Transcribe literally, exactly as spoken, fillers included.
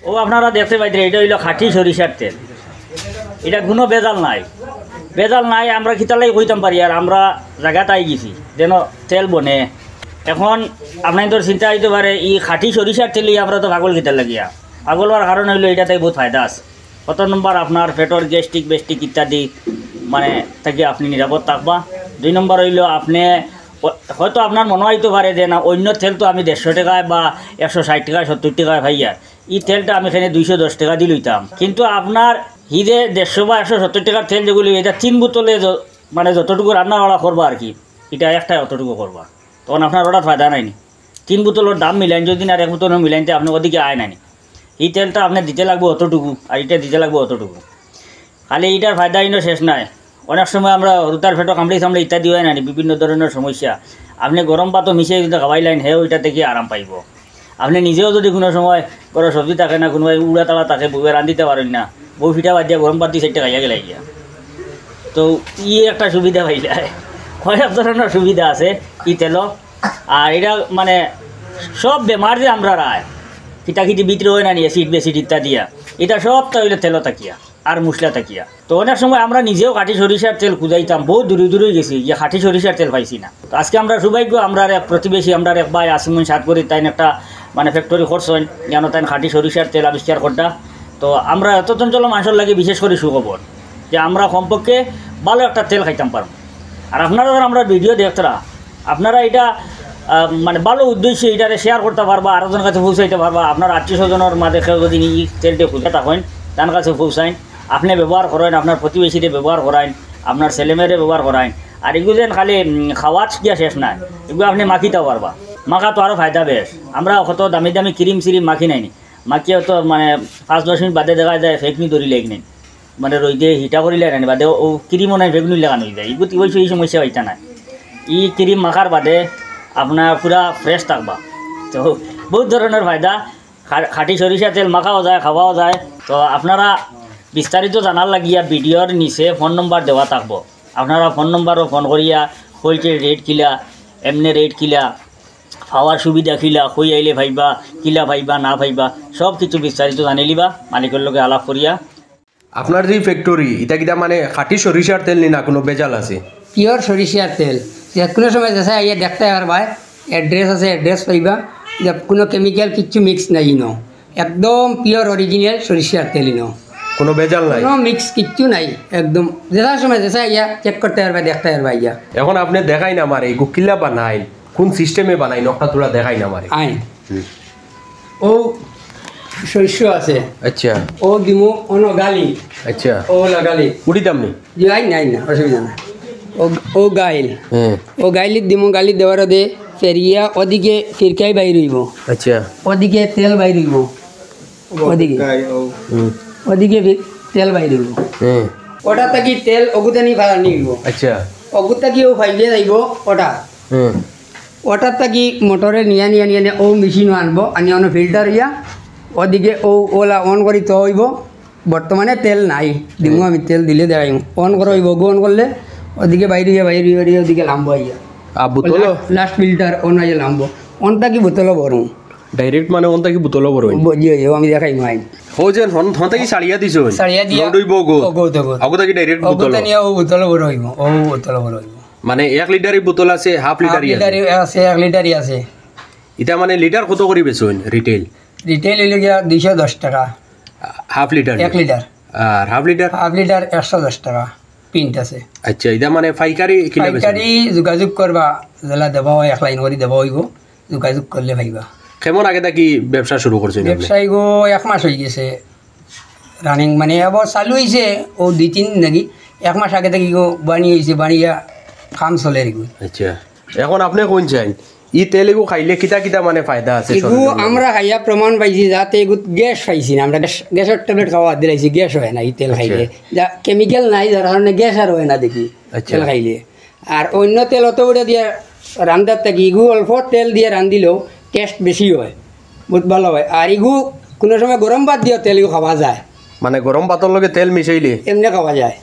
ও আপনারা দেখতে পাইতরা, ইটা অইলো খাঁটি সরিষার তেল, ইটা কুনু ভেজাল নাই। ভেজাল নাই, আমরা কিতার লাগি কইতাম পারি, আর আমরা জাগাত আই গেছি যেন তেল বনে। এখন আপনাইনতর চিন্তা অইতো পারে, ই খাঁটি সরিষার তেল অইয়া আমরা তো পাগল কিতার লাগিয়া? পাগল অওয়ার কারণ অইলো ইটাতে বউত ফায়দা আছে। কত নম্বর আপনার পেটর গ্যাস্ট্রিক বেস্ট্রিক ইত্যাদি মানে থাকি আপনে নিরাপদ থাকবা। দুই নম্বর অইলো আপনে হ-, হয়তো আপনার মনো অইতো পারে যে না, অইন্য তেল তো আমি দেড়শো টেকায় বা একশো ষাইট টেকায়, সত্তইর টেকায় পাইয়ার, ই তেলটা আমি কেনে দুইশো দশ টেকা দি লইতাম। কিন্তু আপনার হি যে দেড়শো বা একশো সত্তইর টেকার তেল যেগু লইবা, ইটা তিন বোতলে য-, মানে যতটুকু রান্না বাড়া করবা আর কি, ইটা একটায় অতটুকু করবা। তখন আপনার অটাত ফায়দা নাইনি। তিন বোতলর দাম মিলাইন যদি না, আর এক বোতলর মিলাইন, তে আপনে অদিকে আয় নানি। ই তেলটা আপনে দিতে লাগবো অতটুকু, আর ইটা দিতে লাগবো অতটুকু। খালি ইটার ফায়দা ইনো শেষ নাই। অনেক সময় আমরা হুরুতার পেটো কামড়ি চামড়ি ইত্যাদি অয় নানি, বিভিন্ন ধরনর সমস্যা। আপনে গরম ভাতো মিশাই যদি খাওয়াইলাইন, হেও ইটা থাকি আরাম পাইবো। আপনে নিজেও যদি কুনু সময় ঘরো সবজি থাকে না, কুনু উড়া তাড়া থাকে, বউয়ে রান্ধিতা পারইন না, বউ ফিটা বাদ দিয়া গরম ভাত দি চাইরটা খাইয়া গেলা গিয়া। তো ই একটা সুবিধা পাইলায়, কয়েক ধরনর সুবিধা আছে ই তেলো। আর ইটা মানে সব বেমার যে আমরার আয়, কিতা কিতি ভিতরে অয় নানি, অ্যাসিড বেসিড ইত্যাদি, ইটা সবতা অইলো তেলো থাকিয়া আর মশলা থাকিয়া। তো অনেক সময় আমরা নিজেও খাঁটি সরিষার তেল খুজাইতাম, বউত দূরে দূরে গেছি, গিয়া খাঁটি সরিষার তেল পাইছি না। তো আজকে আমরার সৌভাগ্য, আমরার এক প্রতিবেশী, আমরার এক ভাই আসিমুন সাতগড়ি, তাইন একটা মানে ফ্যাক্টরি করছইন, যেন তাইন খাঁটি সরিষার তেল আবিষ্কার করতা। তো আমরা এত চঞ্চল মানষর লাগি বিশেষ করি সুখবর যে আমরা কমপক্ষে ভালো একটা তেল খাইতাম পারমু। আর আপনারা যারা আমরার ভিডিও দেখতরা, আপনারা ইটা, আহ, মানে ভালো উদ্দেশ্যে ইটারে শেয়ার করতা পারবা, আরো জনর কাছে পৌঁছাইতা পারবা। আপনার আত্মীয় স্বজনর মাঝে কেউ যদি ই তেলটা খুজে থাকইন, তান কাছে পৌঁছাইন, আপনে ব্যবহার করইন, আপনার প্রতিবেশীরে ব্যবহার করাইন, আপনার ছেলেমেয়েরে ব্যবহার করাইন। আর ইগু যেন খালি, উম, খাওয়াত গিয়া শেষ নায়, ইগু আপনে মাখিতাও পারবা। মাখা তো আরো ফায়দা বেশ। আমরা কত দামি দামি ক্রিম সিরিম মাখি নাইনি, মাখিয়া তো মানে পাঁচ দশ মিনিট বাদে দেখা যায় ফেকনি ধরি লেগ নেই। মানে রইদে হিটা করিলে না বাদে ও ক্রিমও নাই, বেগুনি লাগানো অই যায়। ইগুত অবশ্য ই সমস্যা অইতা না। ই ক্রিম মাখার বাদে আপনার পুরা ফ্রেশ থাকবা। তো বউত ধরনর ফায়দা। খা-, খাঁটি সরিষা তেল মাখাও যায়, খাওয়াও যায়। তো আপনারা বিস্তারিত জানার লাগিয়া ভিডিওর নিচে ফোন নম্বর দেওয়া থাকবো। আপনারা ফোন নম্বরও ফোন করিয়া কইতে রেট কিলা, এমনে রেট কিলা, পাওয়ার সুবিধা কিলা, কই আইলে পাইবা, কিলা পাইবা, না পাইবা, সব কিছু বিস্তারিত জানিলিবা মালিকর লগে আলাপ করিয়া। আপনার যে ফ্যাক্টরি, ইটা কিতা মানে খাঁটি সরিষার তেল নি না কুনু ভেজাল আছে? পিওর সরিষার তেল। যে কুনু সময় যেসায় আইয়া দেখতায় পারবা, অ্যাড্রেস আছে, অ্যাড্রেস পাইবা। ইটা কুনু কেমিক্যাল কিচ্ছু মিক্স নাই ইনো, একদম পিওর অরিজিনাল সরিষার তেল ইনো। কুনু ভেজাল নাই? কুনু মিক্স কিচ্ছু নাই, একদম। যেসার সময় যেসায় আইয়া চেক করতায় পারবা, দেখতায় পারবা আইয়া। এখন আপনে দেখাইন আমারে, ইগু কিলা বানাইন, কুন সিস্টেমে বানাইন, অকটা থুড়া দেখাইন আমারে। আইন। হুম। ও শস্য আছে। আচ্ছা। ও দিমু অনো গালি। আচ্ছা। ও লা গালি। উঠি দাম নি? জি, আইন না, আইন না, অসুবিধা নাই। ও, ও গাইল। হ্যাঁ। ও গাইলিত দিমু, গালি দেওয়ার দে ফেরিয়া ওদিকে ফিরকাই বাইর অইবো। আচ্ছা। ওদিকে তেল বাইর অইবো। ওদিকে। হুম। ওদিকে ফির তেল বাইর অইবো। হ্যাঁ। ওটা থাকি তেল অগুতানি ফালানি অইবো। আচ্ছা। অগুত থাকি ও পাইপে যাইবো ওটা। হ্যাঁ। ওটার থাকি মোটরে নিয়া, নিয়া, নিয়া, নিয়া ও মেশিনও আনবো, আনি অনো ফিল্টার অইয়া, ওদিকে ও, ওলা অন করি তো অইবো। বর্তমানে তেল নাই, দিমু আমি তেল দিলে দেখাইমু। অন করা অইবো, অগু অন করলে ওদিকে বাইর অইয়া, বাইর অইয়া, বাইর অইয়া ওদিকে লামবো আইয়া। আর বোতলও? লাস্ট, লাস্ট ফিল্টার অন অইয়া লামবো। অন থাকি বোতলও ভরমু। ডাইরেক্ট মানে অন থাকি বোতলও ভরইন? ব-, জি, জি, আমি দেখাইমু আইন। ও যে হন, হন থাকি ছাড়িয়া দিছো? ছাড়িয়া দিয়া লোড অইবো অগু? অগু, অগু। অগু থাকি ডাইরেক্ট বোতল? অগুতানি ও বোতলও ভরইমু, ও বোতলও ভরইমু। মানে এক লিটারি বোতল আছে, হাফ লিটারি আছে? হাফ লিটারি আছে, এক লিটারি আছে। ইটা মানে লিটার কত করি বেচইন রিটেইল? রিটেইল অইলো গিয়া দুইশো দশ টাকা। Half litre? এক লিটার। আর হাফ লিটার? হাফ লিটার একশো দশ টাকা পিন্ট আছে। আচ্ছা, ইটা মানে পাইকারি কিলা বেচইন? পাইকারি যোগাযোগ করবা, যেলা দেবা অয়, এক লাইন করি দেবা অইবো, যোগাযোগ করলে পাইবা। কেমন আগে থাকি ব্যবসা শুরু করছইন আপনে? ব্যবসা ইগু এক মাস অই গেছে রানিং, মানে আবার চালু অইছে, ও দুই তিন দিন নাকি, এক মাস আগে থাকি ইগু বানি অইছে, বানিয়া কাম চলের ইগু। আচ্ছা, এখন আপনে কইন চাইন, ই তেল ইগু খাইলে কিতা কিতা মানে ফায়দা আছে ইগু শরীরর লাগি? আমরা খাইয়া প্রমাণ পাইছি, যাতে ইগু গ্যাস পাইছি না, আমরা গ্যাস, গ্যাসর ট্যাবলেট খাওয়া বাদ দিলাইছি, গ্যাস অয় না ই তেল আচ্ছা। খাইলে। যা কেমিক্যাল নাই, যার কারণে গ্যাস আর অয় না দেখি আচ্ছা। তেল খাইলে। আর অইন্য তেল অত বড় দিয়া রান্দার থাকি ইগু অল্প তেল দিয়া রান্দিলেও টেস্ট বেশি অয়, বউত ভালা অয়। আর ইগু কুনু সময় গরম ভাত দিয়াও তেল ইগু খাওয়া যায়। মানে গরম ভাতর লগে তেল মিশাইলে? এমনে খাওয়া যায়।